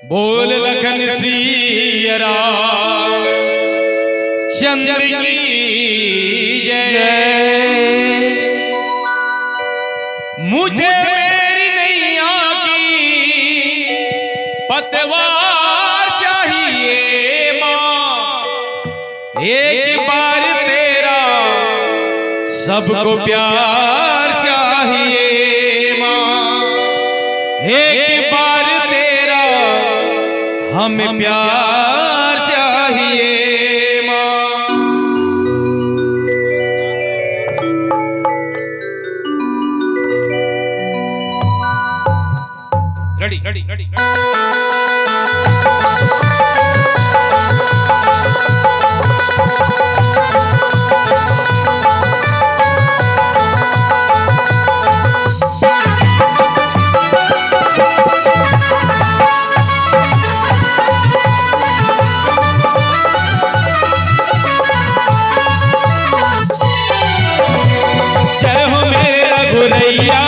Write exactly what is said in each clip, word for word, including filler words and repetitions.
बोल लखन सिया राम चंद्र की जय। मुझे मेरी नैया की पतवार चाहिए माँ, एक बार तेरा सबको प्यार चाहिए माँ, एक बार तेरा हमें प्यार चाहिए माँ। Ready, ready, ready. जय हो मेरे रघुरैया,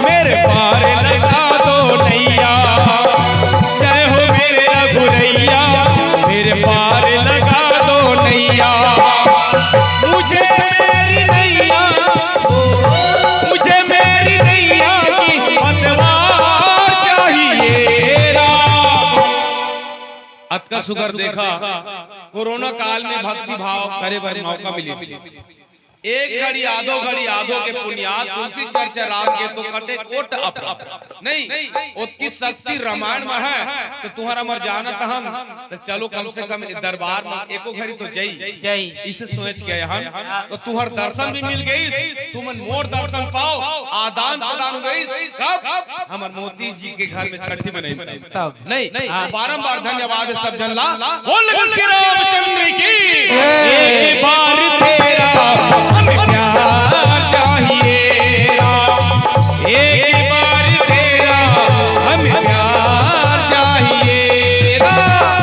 मेरे पार लगा दो नैया। जय हो मेरे रघुरैया, मेरे पार लगा दो नैया। मुझे मेरी नैया, मुझे मेरी नैया की पतवार चाहिए राम। अतका सुघर देखा, कोरोना काल में भक्ति भाव करे बर मौका मिलिस। एक घड़ी आधो घड़ी आधो के पुनियाद तुलसी चर्चा राम के तो कटे कोट अप नहीं, ओतकी शक्ति रामायण में है। तो तुहर हमर जानत हन, तो चलो कम से कम ए दरबार में एको घड़ी तो जई। जई। इसे सोच के आए हन, तो तुहर दर्शन भी मिल गई, तुमन मोर दर्शन पाओ, आदान प्रदान हो गई। कब? हमर मोती जी के घर में छठी मनाई तब। तब। नहीं, नहीं, हाँ। बारंबार धन्यवाद सब जन ला। बोल श्री रामचंद्र की। एक बार तेरा हमें प्यार चाहिए राम, एक बार तेरा हमें प्यार चाहिए राम।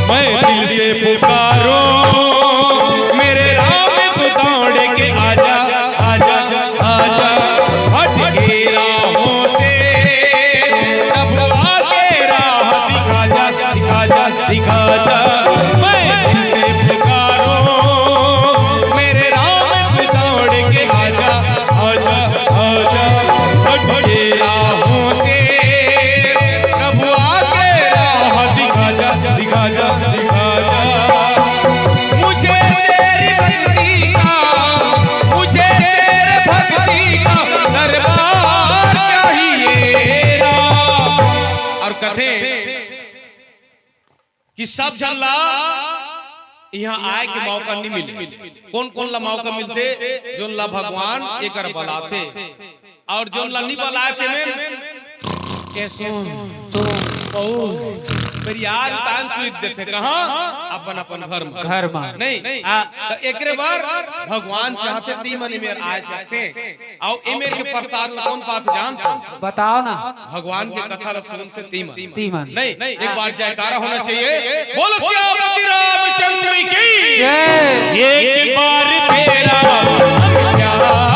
मैं दिल से पुकारूं मेरे राम, तू दौड़ के आजा, आजा, आजा। भटके राहों से प्रभु आके राह दिखा जा, दिखा जा, दिखा जा। मैं दिल से पुकारूं मेरे राम, तू दौड़ के आजा, आजा, आजा। भटके राहों से प्रभु आके राह दिखा जा, दिखा जा, दिखा जा। मुझे तेरी भक्ति का, मुझे तेरे भक्ति का दरबार चाहिए राम। और कथे कि सब झन ला इहाँ आए के मौका नहीं मिले। कोन कोन ला मौका मिलथे? जोन ला भगवान एकर बलाथे, और जोन ला नहीं बलाए तेमन के सुन, ओ, मेरी यार उतान सुई देथे। कहाँ? अपन अपन घर में। घर में। नहीं, आ। तो एकरे बर भगवान चाहथे ती मन मेर आए सकथे। अउ ए मेर के प्रसाद ल कोन पात जानत हव? बताओ ना। भगवान के कथा ल सुनथे तीमन। तीमन। नहीं, एक बार जयकारा होना चाहिए। बोलो सियापति रामचंद्र की। जय। एक बार तेरा हम प्यार